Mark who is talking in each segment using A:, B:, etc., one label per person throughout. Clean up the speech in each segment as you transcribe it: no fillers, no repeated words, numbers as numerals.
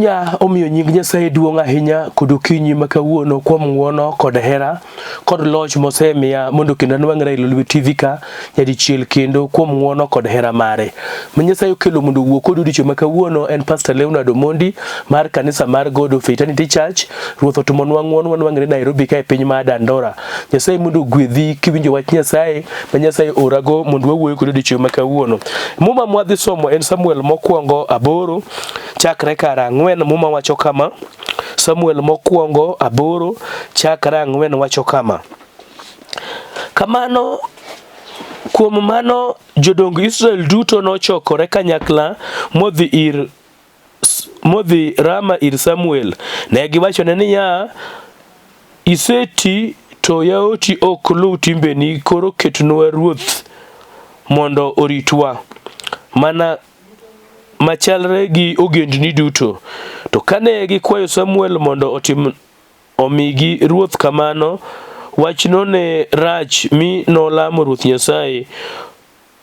A: Chunya omiyo nying Nyasaye duong' ahinya kod okinyi ma kawuono kuom ng'wono kod hera kod loch mosemiya mondo kendo anwang'ra e Lolwe TV ka nyadichiel kendo kuom ng'wono kod hera mare. Ma Nyasaye okelo mondo owuo kod odiochieng' ma kawuono en Pastor Leonard Omondi mar kanisa mar God of Eternity Church. Ruoth otimonwa ng'wono wanwang're Nairobi ka e piny mar Dandora. Nyasaye mondo ogwedhi kiwinjo wach Nyasaye ma Nyasaye orago mondo wawuoyo kod odiochieng' ma kawuono. Muma mwadhi somo en Samuel mokwongo aboro chakre kar ang'wen. Muma wacho kama, Samuel mokwongo aboro chakre ang'wen wacho kama. Kamano kuom mano jodong Israel duto nochokore kanyakla modhi ir modhi Rama ir Samuel. Ne giwachone niya, Iseti to yawuoti ok luw timbeni, koro ketnwa ruoth mondo oritwa, mana machalre gi ogendini duto. To kane gikwayo Samuel mondo otim omigi ruoth kamano, wachno ne rach mi nolamo Ruoth Nyasaye.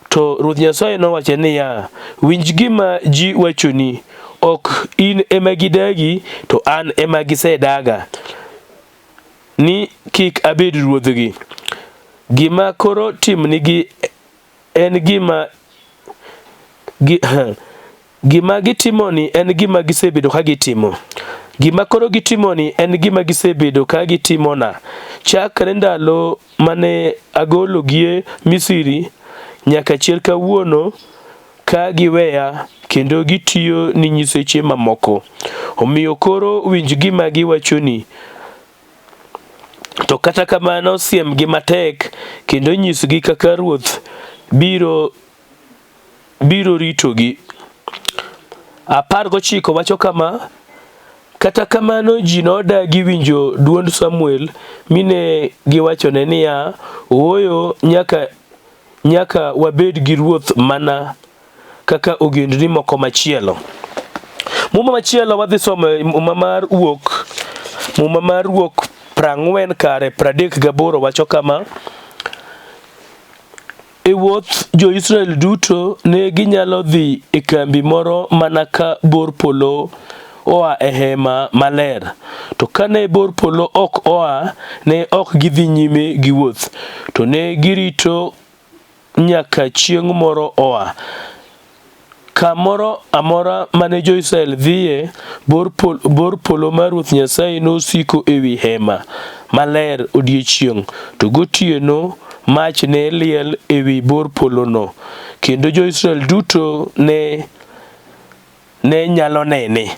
A: To Ruoth Nyasaye nowacho niya, Winj gima ji wachoni. Ok in ema gidagi, to an ema gisedaga, ni kik abed ruodhgi. Gima koro timnigi en gima gi, Gima gitimoni en gima gisebedo ka gitimo. Gima koro gitimoni en gima gisebedo ka gitimona chakre ndalo mane agologie Misri nyaka chil kawuono ka giweya kendo gitiyo ni nyiseche mamoko. Omiyo koro winj gima giwachoni. To kata kamano siemgi matek kendo nyisgi kaka Ruoth biro biro ritogi. 19 wacho kama, Kata kamano ji nodagi winjo dwond Samuel mi ne giwachone niya, Ooyo, nyaka, nyaka wabed gi ruoth mana kaka ogendni moko machielo. Muma machielo wadhi somo e muma mar wuok, muma mar wuok prang'wen kare 38 wacho kama, E wuoth jo-Israel duto ne ginyalo dhi e kambi moro mana ka bor polo oa e hema maler. To kane bor polo ok oa, ne ok gidhi nyime gi wuoth, to ne girito nyaka chieng' moro oa. Kamoro amora mane jo-Israel dhiye, bor polo, bor polo mar Ruoth Nyasaye nosiko ewi hema maler odiechieng', to gotieno mach ne liel ewi bor polono, kendo jo-Israel duto ne ne nyalo nene.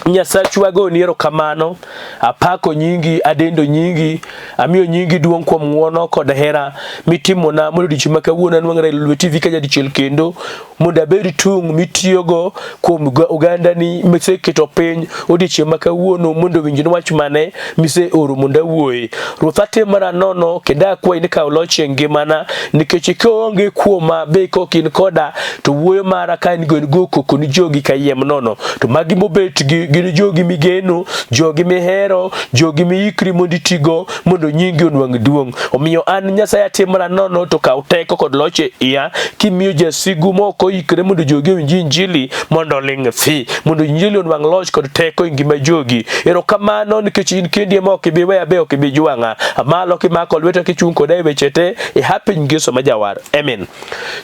A: Nyasachwa agoni erokamano, apako nyingi, adendo nyingi, amiyo nyingi duong' kuom ng'wono kod hera mitimona mondo odiechieng' ma kawuono anwang'ra e Lolwe TV ka nyadichiel kendo mondo abed tung' mitiyogo kuom ogandani miseketo piny odiechieng' ma kawuono mondo owinj wach mane miseoro mondo awuoye. Ruoth atimora nono kendo akwayi ni kaw loch e ngimana nikech kionge kuoma be kok in koda to wuoyo mara ka in go en go koko ni jogi kayiem nono to magi mobet gi gin jogi migeno jogi mihero jogi miikri mondo itigo mondo nyingi onwang' duong' omiyo an Nyasaye atimra nono to kaw teko kod loch e iya kimiyo jasigu mok oikre mondo jogi owinj injili mondo oling' thi mondo injili onwang' loch kod teko e ngima jogi erokamano nikech in kendi ema ok ibi weya be ok ibi jwang'a amalo kimako lweta kichung' koda e weche te e hapi ngeso ma jawar amen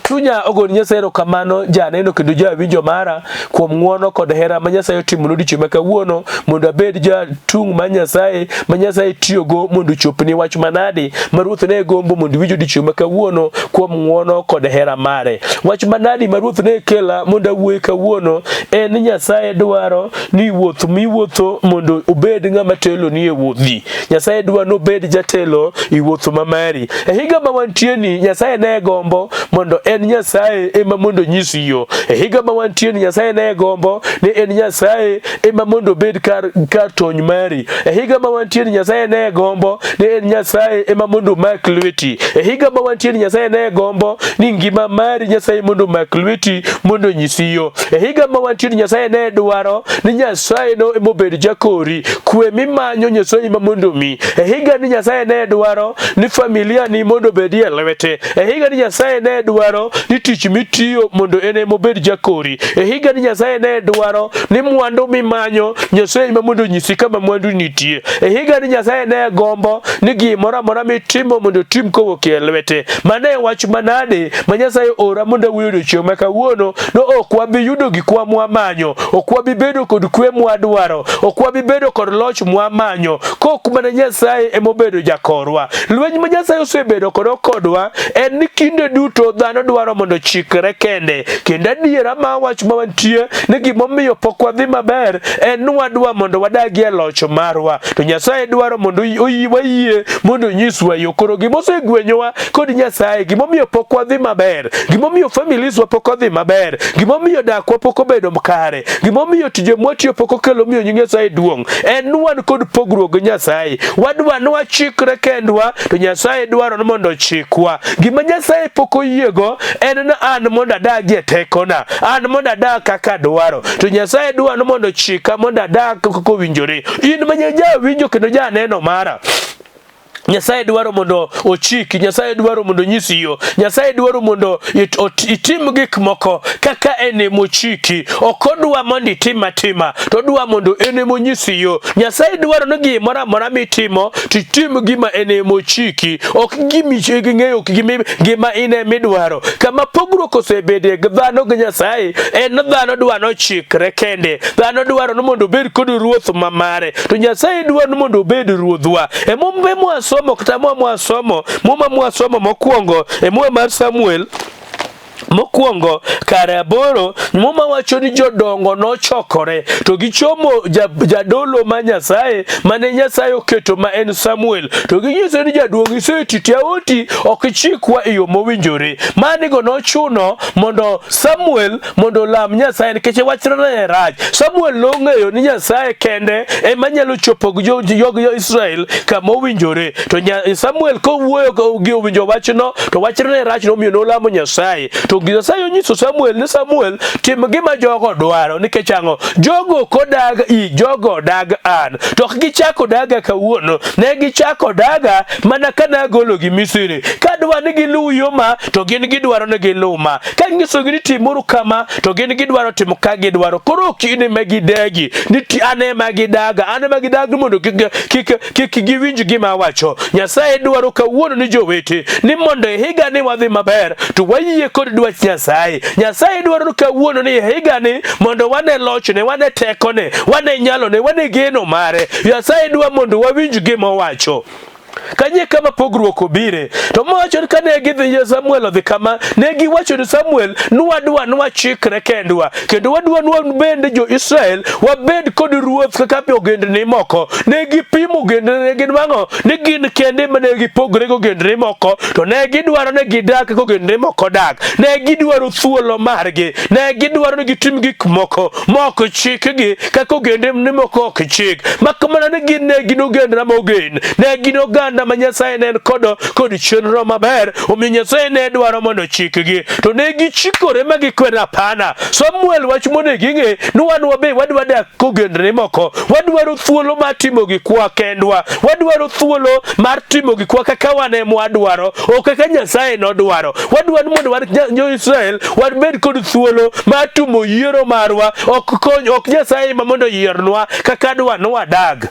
A: Chunya ogoni Nyasaye erokamano janeno kendo jawinjo mara kuom ng'wono kod hera ma Nyasaye otimo odiechieng' ma kawuono mondo abed jatung' mar Nyasaye ma Nyasaye tiyogo mondo ochopni wach manadi ma Ruoth ne gombo mondo iwinj odiechieng' ma kawuono kuom ng'wono kod hera mare. Wach manadi ma Ruoth ne kela mondo awuoye kawuono en ni Nyasaye dwaro ni wuoth miwuotho mondo obed ng'ama teloni e wuodhi. Nyasaye dwa ni obed jatelo e wuoth ma mari. E higa ma wantie ni Nyasaye ne gombo mondo en Nyasaye ema mondo onyisi yo. E higa ma wantie ni Nyasaye ne gombo ni en Nyasaye ema mondo obed kar, kar tony mari. mari. E higa ma wantie ni Nyasaye ne gombo ni en Nyasaye ema mondo omak lweti. E higa ma wantie ni Nyasaye ne gombo ni ngima mari Nyasaye mondo omak lweti mondo onyisi yo. E higa ma wantie ni Nyasaye ne dwaro ni Nyasaye no ema obed jakori. Kwe mimanyo Nyasaye ema mondo omi. E higa ni Nyasaye ne dwaro ni familia ni mondo obedie lwete. E higa ni Nyasaye ne dwaro ni tich mitiyo mondo en ema obed jakori. E higa ni Nyasaye ne dwaro ni mwandu mimanyo Nyasaye ema mondo onyisi kama mwandu nitie. E higa ni Nyasaye ne gombo ni gimoro amora mitimo mondo otim kowuok e lwete. Mano e wach manade ma Nyasaye ora mondo awuoyo odiechieng' ma kawuono no ok wabi yudo gikwa mwamanyo, ok wabi bedo kod kwe mwadwaro, ok wabi bedo kod loch mwamanyo kok mana Nyasaye ema obedo jakorwa. Lweny ma Nyasaye osebedo kodo kodwa en ni kinde duto dhano dwaro mondo ochikre kende, kendo adiera ma wach ma wantie ni gimomiyo pok wadhi maber en ni wadwa mondo wadagie loch marwa, to Nyasaye dwaro mondo wayie mondo onyiswa yo. Koro gima osegwenyowa kod Nyasaye, gimomiyo pok wadhi maber, gimomiyo families wa pok odhi maber, gimomiyo dakwa pok obedo kare, gimomiyo tije mwatiyo pok okelo miyo nying Nyasaye duong', en ni wan kod pogruok gi Nyasaye. Wadwa ni wachikre kendwa, to Nyasaye dwaro ni mondo ochikwa. Gima Nyasaye pok oyiego en ni an mondo adagie tekona, an mondo adag kaka adwaro, to Nyasaye dwaro ni mondo ochika mondo adag kaka owinjore. In ma jawinjo kendo janeno mara, Nyasaye dwaro mondo ochiki, Nyasaye dwaro mondo onyisi yo, Nyasaye dwaro mondo itim gik moko kaka en emochiki. Ok odwa mondo itim atima, to odwa mondo en emonyisi yo. Nyasaye dwaro ni gimoro amora mitimo, to itim gima en emochiki, ok gima ok gima in emidwaro. Kama pogruok osebede gi dhano gi Nyasaye, en ni dhano dwa nochikre kende, dhano dwaro ni mondo obed kod ruoth ma mare, to Nyasaye dwaro ni mondo obed ruodhwa. E mumbe mwasomo kata mwa mwasomo, muma mwasomo mokwongo e muma mar Samuel mokwongo kare aboro, muma wacho ni jodongo nochokore to gichomo jadolo ma Nyasaye mane Nyasaye oketo ma en Samuel, to ginyise ni jaduong' iseti tiaoti ok ichikwa e yo mowinjore. Manigo nochuno mondo Samuel mondo olam Nyasaye nikech wachno ne rach. Samuel nong'eyo ni Nyasaye kende ema nyalo chopo gi jo Israel kama owinjore. To Samuel kowuoyo gi owinjo wachno, to wachno ne rach nomiyo nolamo Nyasaye. To Nyasaye onyiso Samuel ni Samuel tim gima jogo dwaro nikech ang'o? Jogo ok odag i, jogo odag an. To ok gichako daga kawuono, ne gichako daga mana ka nagologi Misri. Kadwa ni giluw yo ma, to gin gidwaro ni giluw ma. Ka nyisogi ni timuru kama, to gin gidwaro timo ka gidwaro. Koro ok in ema gidagi, ni an ema gidaga, an ema gidag mondo kik giwinj gima awacho. Nyasaye dwaro kawuono ni jowete ni mondo e higani wadhi maber, to wayie kod dwach Nyasaye. Nyasaye dwaro ni kawuono ni e higani mondo wane lochne, wane tekone, wane nyalone, wane geno mare. Nyasaye dwa mondo wawinj gima owacho. Kanye kama pogruok obire. To mowacho ni kane gidhi Samuel odhi kama, ne giwacho ni Samuel, nwadwa nwachikre kendwa, kendo wadwa nwan bende jo-Israel wabed kod ruoth kaka ogendni moko. Ne gipimo ogendni ne ginwang'o ni gin kende ma ne gipogre gi ogendni moko, to ne gidwaro ni gidak kaka ogendni moko dak. Ne gidwaro thuolo margi, ne gidwaro ni gitim gik moko mok chikgi kaka ogendni moko ok chik. Mak mana ni gin ne gin ogenda mogen, ne gin oganda ma Nyasaye ne en kodo kod chenro maber, omiyo Nyasaye ne dwaro mondo ochikgi. To ne gichikore ma gikwer hapana. Samuel wach monego ing'e ni wan wabe wadwa dak kogendni moko, wadwaro thuolo mar timo gikwa kendwa, wadwaro thuolo mar timo gikwa kaka wan ema wadwaro, ok kaka Nyasaye nodwaro. Wadwaro mondo wan jo-Israel wabed kod thuolo mar timo yiero marwa, ok kony, ok Nyasaye ema mondo oyiernwa kaka dwa ni wadag.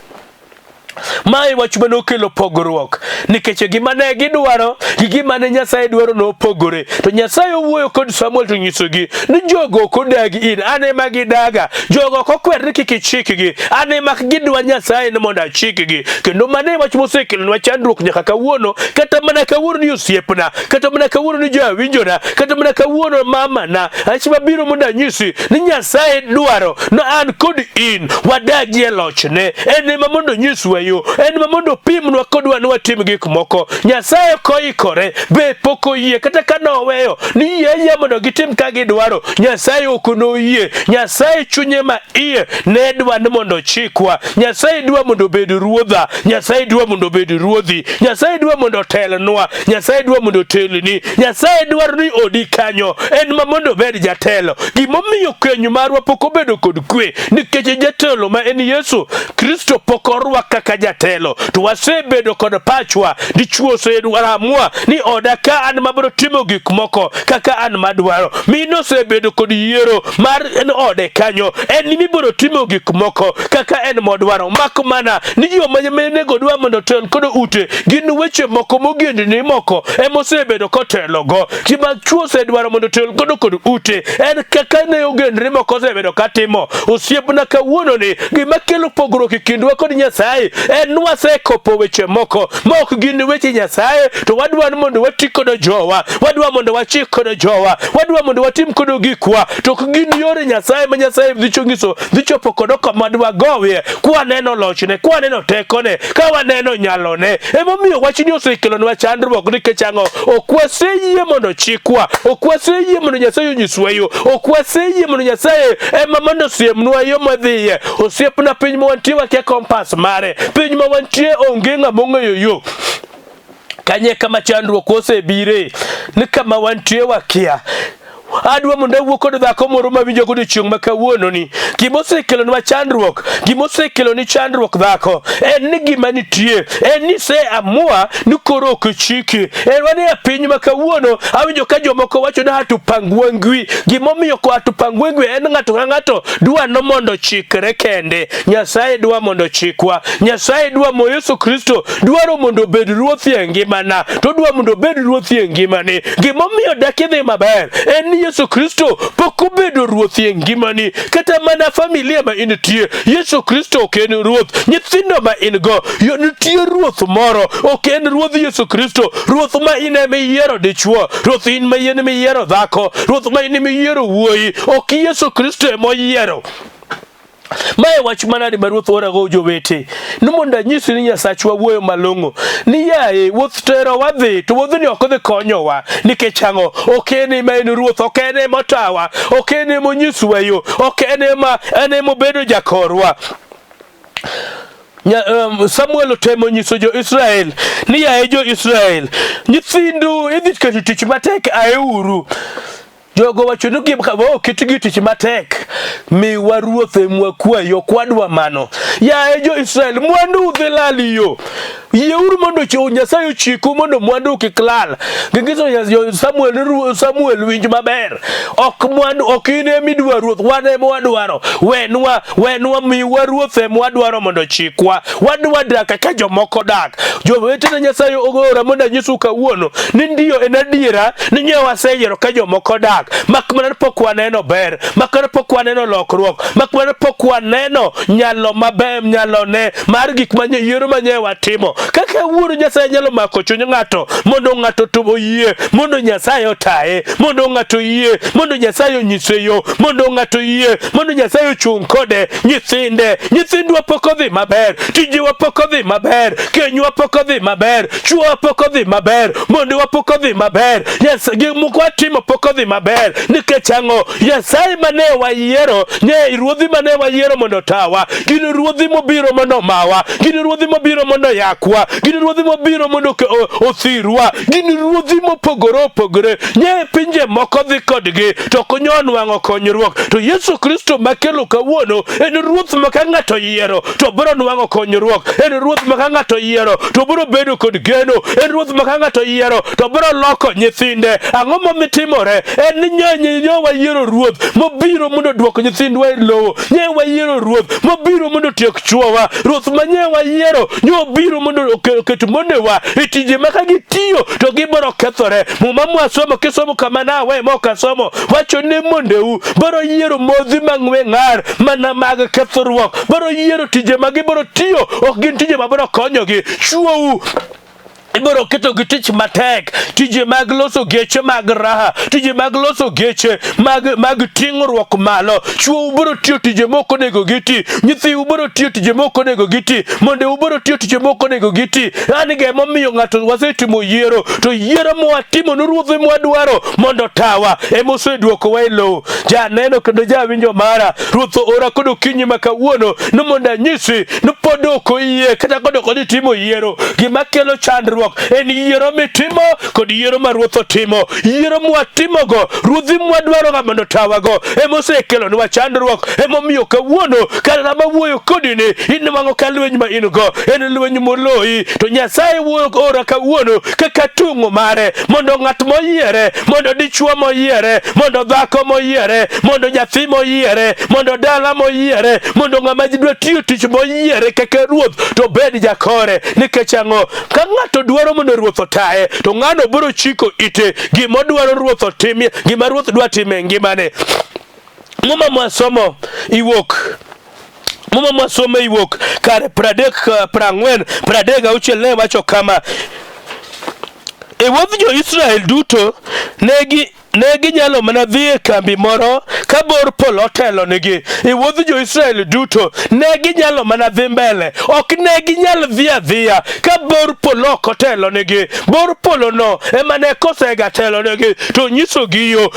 A: Mae wach mane okelo pogruok nikech gima ne gidwaro gi gima ne Nyasaye dwaro nopogore. To Nyasaye owuoyo kod Samuel to nyisogi ni jogo ok odagi in, an ema gidaga. Jogo ok okwer ni kik ichikgi, an ema gidwa Nyasaye ni mondo achikgi. Kendo mano e wach mosekelonwa chandruok nyaka kawuono, kata mana kawuono ni osiepna, kata mana kawuono ni jawinjona, kata mana kawuono mamana. Wach mabiro mondo anyisi ni Nyasaye dwaro ni an kod in wadagie lochne. En ema mondo onyiswa yo, en ma mondo opimnwa kodwa ni watim gik moko. Nyasaye koikore be pok oyie kata ka noweyo ni yie ayie mondo gitim ka gidwaro, Nyasaye ok noyie. Nyasaye chunye ma iye ne dwa ni mondo ochikwa. Nyasaye dwa mondo obed ruodha, Nyasaye dwa mondo obed ruodhi, Nyasaye dwa mondo otelnwa, Nyasaye dwa mondo otelni, Nyasaye dwaro ni odi kanyo en ma mondo obed jatelo. Gimomiyo keny marwa pok obedo kod kwe nikech jatelo ma en Yesu Kristo pok orwak kaka jatelo, to wasebedo kod pachwa. Dichuo oseamua ni oda ka an mabiro timo gik moko kaka an madwaro. Mino osebedo kod yiero mar en ode kanyo, en mibiro timo gik moko kaka en modwaro. Mak mana ni joma onego dwa mondo otel kod ute gin weche moko mogendni moko emosebedo kotelogo. Gima chuo osedwaro mondo otel godo kod ute en kaka ne ogendni moko osebedo katimo. Osiepna kawuononi, gima kelo pogruok e kindwa kod Nyasaye en ni wasekopo weche moko ma ok gin weche Nyasaye, to wadwa ni mondo wati kodo jowa, wadwa mondo wachik kodo jowa, wadwa mondo watim kodo gikwa, to ok gin yore Nyasaye ma Nyasaye dhi nyiso dhi chopo kodo kama dwagowie, kwaneno lochne, kwaneno tekone, ka waneno nyalone. Emomiyo wachni osekelonwa chandruok nikech ang'o? Ok waseyie mondo chikwa, ok waseyie mondo Nyasaye onyiswa yo, ok waseyie mondo Nyasaye ema mondo osiemnwa yo madhiye. Osiepna, piny ma wantie wakia kompas mare, piny ma wantie onge ng'ama ong'eyo yo. Kanye kama chandruok osebire ni kama wantie wakia. Adwa mondo awuo kod dhako moro mawinjo godiochieng' ma kawuononi. Gima osekelonwa chandruok, gima osekeloni chandruok dhako, en ni gima nitie, en ni se amua ni koro ok chiki. En wan e piny ma kawuono, awinjo ka jomoko wacho ni hatupangwangwi. Gimomiyo ko hatupangwangwi en ng'ato ka ng'ato dwa no mondo ochikre kende. Nyasaye dwa mondo ochikwa. Nyasaye dwa mo Yesu Kristo dwaro mondo obed ruoth e ngimana, to dwa mondo obed ruoth e ngimani. Gimomiyo dak idhi maber en ni Yesu Kristo pok obedo ruoth e ngimani. Kata mana familia ma intie, Yesu Kristo ok en ruoth. Nyithindo ma in go, yo nitie ruoth moro, ok en ruodh Yesu Kristo. Ruoth ma in ema iyiero dichwo, ruoth in ma in ema iyiero dhako, ruoth ma in ema iyiero wuoyi, ok Yesu Kristo ema oyiero. Mae wach manade ma Ruoth orago jowete ni mondo anyisi ni Nyasachwa wuoyo malong'o ni yaye wuoth tero wadhi to wuodhni ok dhi konyowa nikech ang'o ok en ema en ruoth ok en ema otawa ok en ema onyiswa yo ok en ema en ema obedo jakorwa Samuel otemo nyiso jo-Israel ni yaye jo-Israel nyithindu idhi keto tich matek aeuru Jogo wacho ni gim ka oketgi tich matek, miwa ruoth emwa kwayi, ok wadwa mano. Yaye jo-Israel, mwandu dhi lal yo. Yieuru mondo Nyasaye ochiku mondo mwandu kik lal. Ginyiso Samuel ni Samuel winj maber. Ok mwandu, ok in ema idwa ruoth, wan ema wadwaro. Wenwa, wenwa miwa ruoth ema wadwaro mondo ochikwa. Wadwa dak kaka jomoko dak. Jowetena Nyasaye oora mondo anyisu kawuono ni ndiyo en adiera ni nyo waseyiero ka jomoko dak mak mana pok waneno ber mak mana pok waneno lokruok mak mana pok waneno nyalo maber nyalone mar gik ma yiero ma nyo watimo kaka wuoro Nyasaye nyalo mako chuny ng'ato mondo ng'ato to oyie mondo Nyasaye otaye mondo ng'ato oyie mondo Nyasaye onyise yo mondo ng'ato oyie mondo Nyasaye ochung' kode nyithinde nyithindwa pok odhi maber tijewa pok odhi maber kenywa pok odhi maber chwowa pok odhi maber mondewa pok odhi maber yes, gik moko watimo pok odhi maber nikech ang'o nyasaye mane wayiero nye ruodhi mane wayiero mondo otawa gin ruodhi mobiro mondo omawa gin ruodhi mobiro mondo oyakwa gin ruodhi mobiro mondo othirwa gin ruodhi mopogore opogore nye pinje moko dhi kodgi to ok onyo nwang'o konyruok to yesu kristo makelo kawuono en ruoth ma ka ng'ato yiero to biro nwang'o konyruok. En ruoth ma ka ng'ato yiero to biro bedo kod geno. En ruoth ma ka ng'ato yiero to biro loko nyithinde. Ang'o momitimore? En ni nyo wayiero ruoth mobiro mondo oduok nyithindwa e lowo. Nye wayiero ruoth mobiro mondo otiek chwowa. Ruoth ma nye wayiero nyo obiro mondo oket monewa e tije ma ka gitiyo to gibiro kethore. Muma mwasomo kisomo kama nawe ma ok asomo wacho ni mondeu biro yiero modhi mang'we ng'ar mana mag kethruok biro yiero tije ma gibiro tiyo ok gin tije ma biro konyogi chwou Ibiro keto gi tich matek, tije mag loso geche mag raha, tije mag loso geche mag ting'ruok malo. Chwo ubiro tiyo tije mok onego giti, nyithiu biro tiyo tije mok onego giti, monde ubiro tiyo tije mok onego giti. An ga emomiyo ng'ato wasetimo yiero, to yiero mwatimo ne ruodhe mwadwaro mondo otawa ema oseduokowa e lowo. Janeno kendo jawinjo mara, Ruoth oora kod okinyi ma kawuono ni mondo anyisi ni pod ok oyie kata kod ok odhi timo yiero. Gima kelo chandruok en yiero mitimo kod yiero ma Ruoth otimo. Yiero mwatimogo, ruodhi mwadwaroga mondo otawago ema osekelonwa chandruok. Emomiyo kawuono kata sama wuoyo kodi ni inwang'o ka lweny ma in go en lweny moloyi. To Nyasaye wuoyo ora kawuono kaka tung'o mare mondo ng'at moyiere, mondo dichwo moyiere, mondo dhako moyiere, mondo nyathi moyiere, mondo dala moyiere, mondo ng'ama dwa tiyo tich moyiere kaka ruoth to bed jakore. Nikech ang'o? Ka ng'ato dwaro mondo ruoth otaye, to ng'ano biro chiko ite gima odwaro ruoth otimie, gima ruoth dwa timo e ngimane. Muma mwasomo iwuok Muma mwasomo iwuok kare 30 40 36 ne wacho kama: e wuodh jo-Israel duto ne ginyalo mana dhi e kambi moro ka bor polo otelonigi. E wuodh jo-Israel duto ne ginyalo mana dhi mbele, ok ne ginyal dhi adhiya ka bor polo ok otelonigi. Bor polono ema ne kosega telonigi to nyisogi yo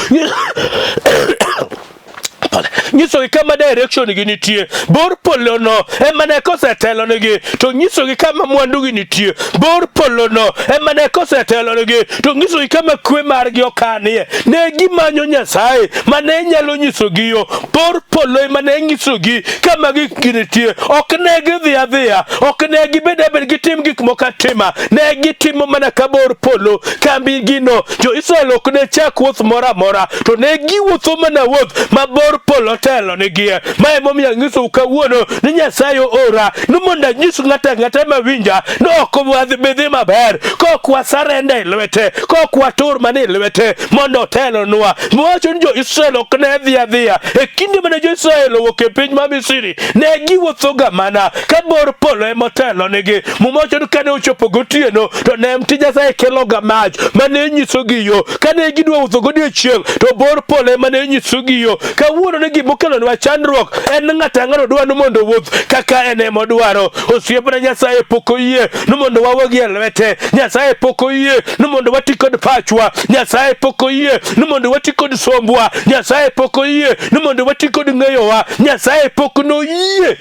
A: nyisogi kama direction gi nitie. Bor polono ema ne kosetelonigi to nyisogi kama mwandugi nitie. Bor polono ema ne kosetelonigi to nyisogi kama kwe margi okanie. Ne gimanyo Nyasaye ma ne nyalo nyisogi yo. Bor polo ema ne nyisogi kama gikgi nitie. Ok ne gidhi adhiya, ok ne gibed abed gitim gik moko atima. Ne gitimo mana ka bor polo kambigino. Jo-Israel ok ne chak wuoth moro amora, to ne giwuotho mana wuoth ma bor polo telonigie. Ma emomiyo anyisou kawuono ni Nyasaye oora ni mondo anyis ng'ato ang'ata mawinja ni ok wadhi dhi maber kok wasarenda e lwete, kok watur mana e lwete mondo otelonwa. Wacho ni Jo-Israel ok ne dhi adhiya. E kinde mane Jo-Israel owuok e piny ma Misri, ne giwuothoga mana ka bor polo ema otelonigi. Muma wacho ni kane ochopo gotieno to ne mti Nyasaye keloga mach mane nyisogi yo. Kane gidwa wuotho godiechieng' to bor polo ema ne nyisogi yo. Kawuono ni gima okelonwa chandruok en ng'ato ang'ato dwa ni mondo owuoth kaka en ema odwaro. Osiepna Nyasaye pok oyie ni mondo wawegi e lwete. Nyasaye pok oyie ni mondo wati kod pachwa. Nyasaye pok oyie ni mondo wati kod sombwa. Nyasaye pok oyie ni mondo wati kod ng'eyowa. Nyasaye pok noyie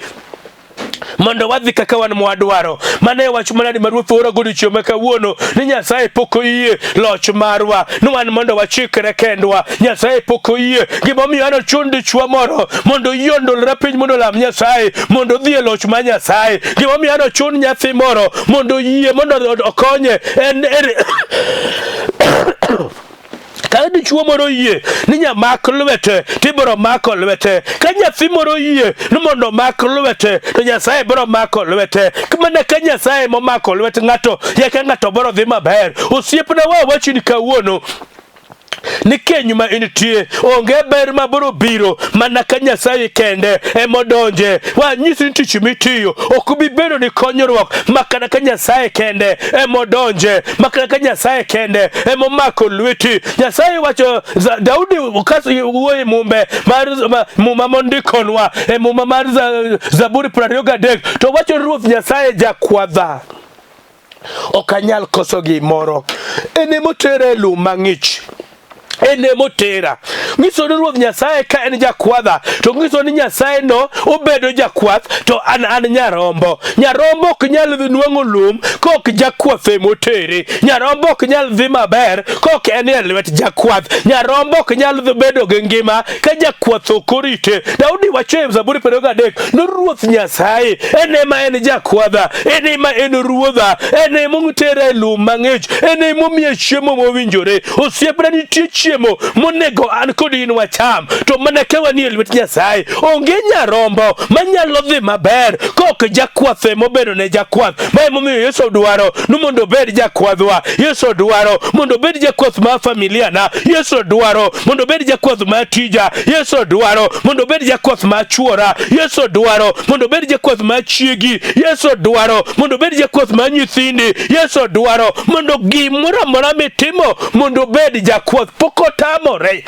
A: mondo wadhi kaka wan mwadwaro. Mano e wach manadi ma Ruoth ora godiechieng' ma kawuono ni Nyasaye pok oyie loch marwa ni wan mondo wachikre kendwa. Nyasaye pok oyie. Gimomiyo an ochun dichwo moro mondo oyie ondolre piny mondo olam Nyasaye mondo odhi e loch mar Nyasaye. Gimomiyo an ochun nyathi moro mondo oyie mondo okonye en ka dichwo moro oyie ni nyamak lwete to ibiro mako lwete. Ka nyathi moro oyie ni mondo omak lwete to Nyasaye biro mako lwete. Mana ka Nyasaye momako lwet ng'ato eka ng'ato biro dhi maber. Osiepna wa awachni kawuono ni keny ma intie onge ber ma biro biro mana ka Nyasaye kende emodonje. Wanyisi ni tich mitiyo ok bi bedo ni konyruok makana ka Nyasaye kende emodonje, makana ka Nyasaye kende emomako lweti. Nyasaye wacho Daudi wuoyo e mumbe mar muma mondikonwa e muma mar Zaburi 23 to wacho Ruoth Nyasaye jakwadha ok anyal koso gimoro. En emotera e lum mang'ich en emotera. Nyiso ni Ruoth Nyasaye ka en jakwadha to nyiso ni Nyasaye no obedo jakwath to an an nyarombo. Nyarombo ok nyal dhi nwang'o lum kok jakwath emotere. Nyarombo ok nyal dhi maber kok en e lwet jakwath. Nyarombo ok nyal dhi bedo gi ngima ka jakwath ok orite. Daudi wacho e Zaburi 23 ni Ruoth Nyasaye en ema en jakwadha, en ema en ruodha, en ema otera e lum mang'ich, en ema omiya chiemo mowinjore. Osiepna nitie chiemo chiemo monego an kod in wacham to mana ka wanie lwet Nyasaye. Onge nyarombo manyalo dhi maber kok jakwath emobedo ne jakwath. Ma emomiyo Yesu dwaro ni mondo obed jakwadhwa. Yesu dwaro mondo obed jakwath mar familia na. Yesu dwaro mondo obed jakwath mar tija. Yesu dwaro mondo obed jakwath mar chuora. Yesu dwaro mondo obed jakwath mar chiegi. Yesu dwaro mondo obed jakwath mar nyithindi. Yesu dwaro mondo gimoro amora mitimo mondo obed jakwath. Pok otamore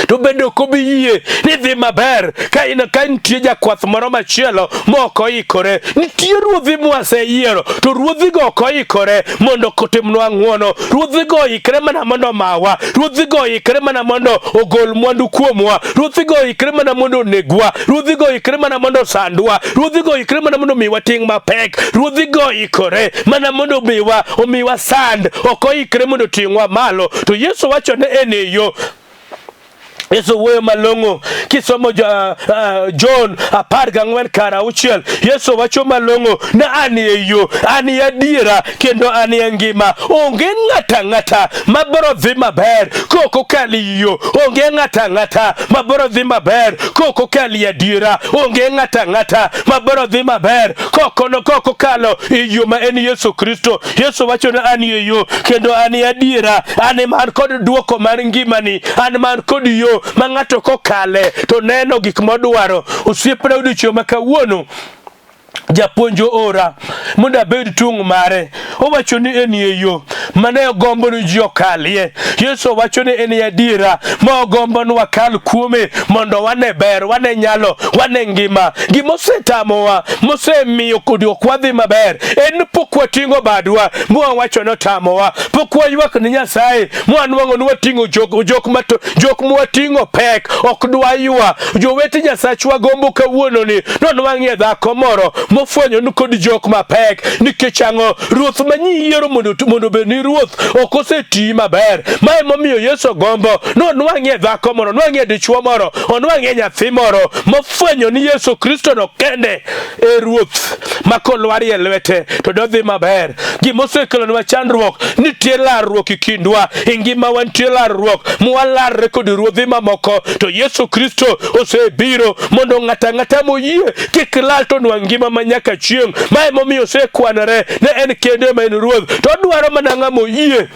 A: to bende ok obi yie ni dhi maber ka in ka nitie jakwath moro machielo ma ok oikore. Nitie ruodhi mwaseyiero to ruodhigo ok oikore mondo otimnwa ng'wono. Ruodhigo oikre mana mondo omawa. Ruodhigo oikre mana mondo ogol mwandu kuomwa. Ruodhigo oikre mana mondo onegwa. Ruodhigo oikre mana mondo osandwa. Ruodhigo oikre mana mondo omiwa ting' mapek. Ruodhigo oikore mana mondo omiwa sand. Ok oikre mondo oting'wa malo. To Yesu wacho ne en e yo. Yesu wuoyo malong'o kisomo John 14:6 Yesu wacho malong'o ni an e yo, an e adiera kendo an e ngima. Onge ng'ato ang'ata ma biro dhi maber kok okalo e yo. Onge ng'ato ang'ata ma biro dhi maber kok okalo e adiera. Onge ng'ato ang'ata ma biro dhi maber kok okalo e yo ma en Yesu Kristo. Yesu wacho ni an e yo kendo an e adiera, an ema an kod duoko mar ngimani, an man kod yo ma ng'ato kokale to neno gik modwaro. Osiepna odiochieng' ma kawuono japuonj oora mondo abed tung' mare. Owacho ni en e yo mane ogombo ni ji okalie. Yesu wacho ni en e adiera ma ogombo ni wakal kuome mondo wane ber, wane nyalo, wane ngima. Gima osetamowa, mosemiyo kodi ok wadhi maber, en ni pok wating'o badwa mwawacho ni otamowa, pok waywak ni Nyasaye mwanwang'o ni wating'o jok mwating'o pek ok dwaywa. Jowete Nyasachwa gombo kawuono ni nonwang'ie dhako moro mofwenyo ni kod jok mapek. Nikech ang'o? Ruoth ma nyiyiero mondo obed ni ruoth ok osetiyi maber. Ma emomiyo Yesu gombo nonwang'ie dhako moro, onwang'ie dichwo moro, onwang'ie nyathi moro mofwenyo ni Yesu Kristo no kende e ruoth ma kolwarie lwete to dodhi maber. Gima osekelonwa chandruok, nitie larruok e kindwa, e ngimawa nitie larruok, mwalarre kod ruodhi mamoko, to Yesu Kristo osebiro mondo ng'ato ang'ata moyie kik lal to nwang' ngima ma nyaka chieng'. Ma emomiyo osekwanore ne en kende ema en ruoth, to odwaro mana ng'ama oyie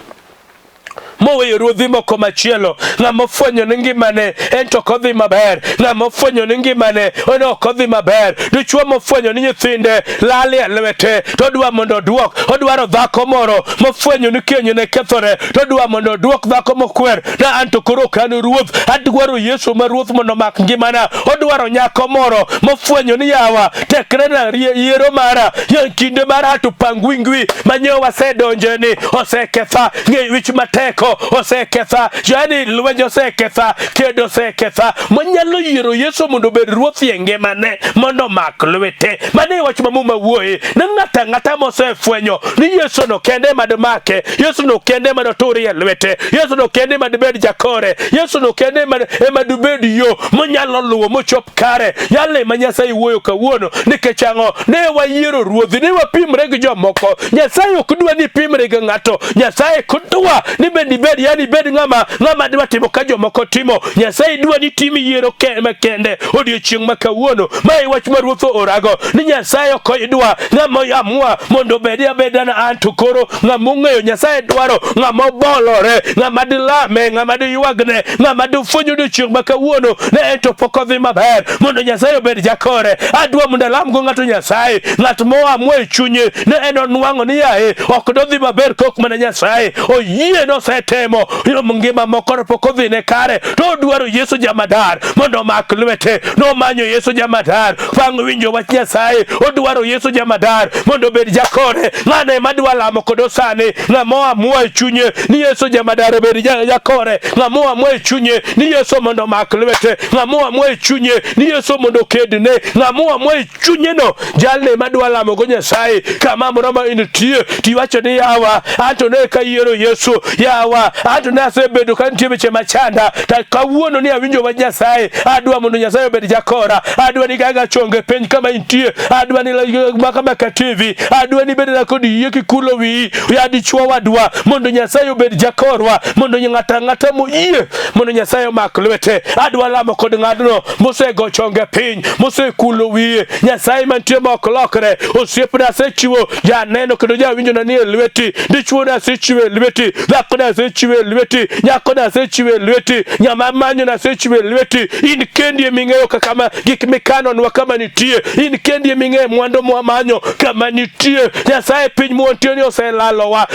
A: moweyo ruodhi moko machielo. Ng'ama ofwenyo ni ngimane en to ok odhi maber, ng'ama ofwenyo ni ngimane en ok odhi maber, dichwo mofwenyo ni nyithinde lal e lwete to odwa mondo oduok, odwaro dhako moro mofwenyo ni kenyne kethore to odwa mondo oduok dhako mokwer na an to koro ok an ruoth, adwaro Yesu ma ruoth mondo omak ngimana. Odwaro nyako moro mofwenyo ni yawa tekre na yiero mara ya kinde mar hatupangwingwi manyo wasedonje ni oseketha, ng'e wich mateko oseketha, yani lweny oseketha, kedo oseketha, monyalo yiero Yesu mondo obed ruoth e ngimane mondo omak lwete. Mano e wach ma Muma wuoye ni ng'ato ang'ata mosefwenyo ni Yesu no kende ema domake, Yesu no kende ema doturie lwete, Yesu no kende ema dobed jakore, Yesu no kende ema dobed yo monyalo luwo mochop kare. Yale ma Nyasaye wuoyo kawuono nikech ang'o? Ne wayiero ruodhi, ne wapimre gi jomoko. Nyasaye ok dwa ni ipimre gi ng'ato. Nyasaye ok dwa ni bende ibed, yani ibed ng'ama dwa timo ka jomoko timo. Nyasaye dwa ni tim yiero makende odiechieng' ma kawuono. Ma e wach ma Ruoth oorago ni Nyasaye ok dwa ng'ama amua mondo obed abeda na an to koro ng'ama ong'eyo Nyasaye dwaro ng'ama obolore, ng'ama dilame, ng'ama diywagne, ng'ama difweny odiechieng' ma kawuono ne en to pok odhi maber, mondo Nyasaye obed jakore. Adwa mondo alamgo ng'ato Nyasaye, ng'at moamua e chunye ne en onwang'o ni yaye ok dodhi maber kok mana Nyasaye oyie nosetemo ngima moko to pok odhine kare, to odwaro Yesu jamadar mondo omak lwete. Nomanyo Yesu jamadar bang' winjo wach Nyasaye, odwaro Yesu jamadar mondo obed jakore. Ng'ano ema dwa lamo kodo sani? Ng'ama oamua e chunye ni Yesu jamadar obed jakore, ng'ama oamua e chunye ni Yesu mondo omak lwete, ng'ama oamua e chunye ni Yesu mondo okedne, ng'ama oamua e chunyeno, jalno ema dwa lamogo Nyasaye. Kama moro ma intie tiwacho ni yawa, anto ne ka yiero Yesu, yawa. Yawa, anto ne asebedo ka nitie weche machanda, to kawuono ni awinjo wach Nyasaye, adwa mondo Nyasaye obed jakora, adwa ni gaga chonge piny kama intie, adwa ni Makamaka TV, adwa ni bedna kod yie kikulo wiyi, ya dichuo wadwa, mondo Nyasaye obed jakorwa, mondo ng'ato ang'ata moyie mondo Nyasaye omak lwete. Adwa lamo kod ng'atno mosego chonge piny, mosekulo wiye. Nyasaye mantie ma ok lokre, osiepna asechiwo janeno kendo jawinjona nie lweti, dichuona asechiwo e lweti, dhakona asechiwo e lweti, nyakona asechiwo e lweti, ng'ama manyona asechiwo e lweti. In kendi eming'eyo kaka ma gik mikanonwa kama nitie, in kendi eming'eyo mwandu mwamanyo kama nitie. Nyasaye piny mwantie ni oselalowa,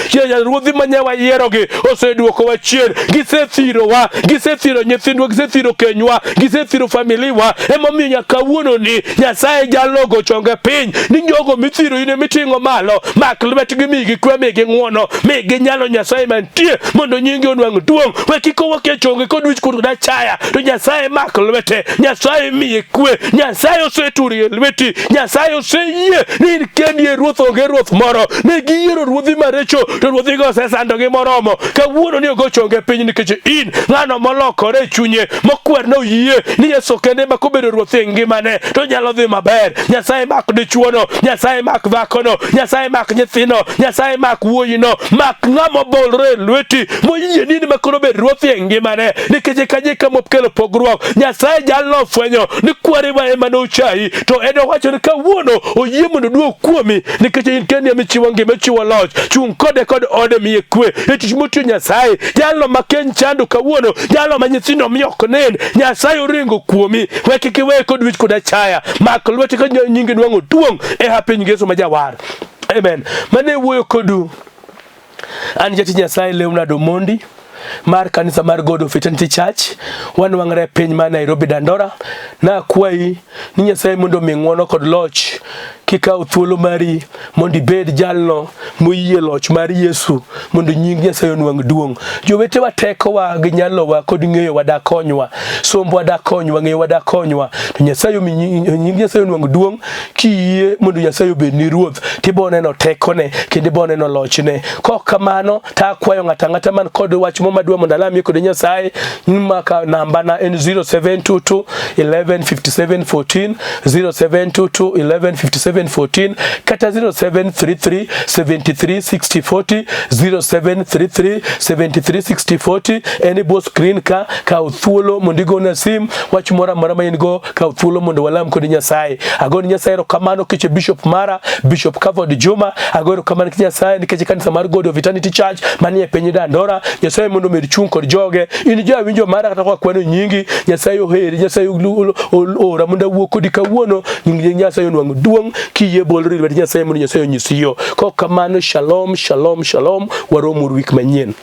A: ruodhi manye wayierogi oseduokowa chien, gisethirowa, gisethiro nyithindwa, gisethiro kenywa, gisethiro familiwa. Emomiyo nyaka kawuononi Nyasaye jalogo chonge piny ni jogo mithiro in emiting'o malo, mak lwetgi, migi kwe, migi ng'wono, migi nyalo Nyasaye mantie mondo nyingi onwang' duong'. We kik owuok e chonge kod wich kuot kod achaya, to Nyasaye mak lwete, Nyasaye miye kwe, Nyasaye oseturi e lweti, Nyasaye oseyie ni in kendi e ruoth, onge ruoth moro. Ne giyiero ruodhi maricho, to ruodhigo osesandogi moromo. Kawuono ni ogo chonge piny nikech in ng'ano molokore e chunye mokwer ne oyie ni Yesu kende ema kobedo ruoth e ngimane to nyalo dhi maber. Nyasaye mak dichuono, Nyasaye mak dhakono, Nyasaye mak nyithino, Nyasaye mak wuoyino, mak ng'ama obolore e lweti moyie ni in ema koro bed ruoth e ngimane, nikech eka jeka mokelo pogruok. Nyasaye jalno ofwenyo ni kwarewa ema nochayi, to en owacho ni kawuono oyie mondo oduog kuomi nikech in kendi ema ichiwo ngima, ichiwo loch. Chung' kode kod ode, miye kwe e tich motiyo Nyasaye. Jalno ma keny chando kawuono, jalno ma nyithindo miyo ok nen, Nyasaye oringo kuomi. We kik iweye kod wich kod achaya, mak lwete ka nyingi nwang'o duong' e ha piny Yesu ma jawar. Amen. Mane wuoyo kodu an jatich Nyasaye Leonard Omondi mar kanisa mar God of Eternity Church. Wanwang're e piny mar Nairobi Dandora. Nakwayi ni Nyasaye mondo omi ng'wono kod loch kikawo thuolo mari mondo ibed jalno moyie loch mar Yesu mondo nying Nyasaye onwang' duong'. Jowetewa, tekowa gi nyalowa kod ng'eyowa dakonywa, sombwa dakonywa, ng'eyowa dakonywa, to Nyasaye omi nying Nyasaye onwang' duong' kiyie mondo Nyasaye obedni ruoth, tibo neno tekone kendo ibo neno lochne. Kok kamano to akwayo ng'ato ang'ata man kod wach mo madwa mondo alamie kod Nyasaye, maka namba na en 0722 11 57 14, 0722 11 57 14 kata 0733 73 60 40, 0733 73 60 40. En ibo screen ka, kaw thuolo mondo igona sim, wach moro amora ma in go, kaw thuolo mondo walam kod Nyasaye. Agoni Nyasaye erokamano keche Bishop mara, Bishop Kavod Juma, ago erokamano ki Nyasaye nikech kanisa mar God of Eternity Church manie piny Dandora. Nyasaye mondo omed chung' kod joge. In jawinjo mara kata kwa kwano nyingi, Nyasaye oheri, Nyasaye ora mondo awuo kodi kawuono. Nying Nyasaye onwang' duong' kiyie bolri lwet Nyasaye mondo Nyasaye onyisi yo. Kok kamano, shalom, shalom, shalom. Warom uru wik manyien.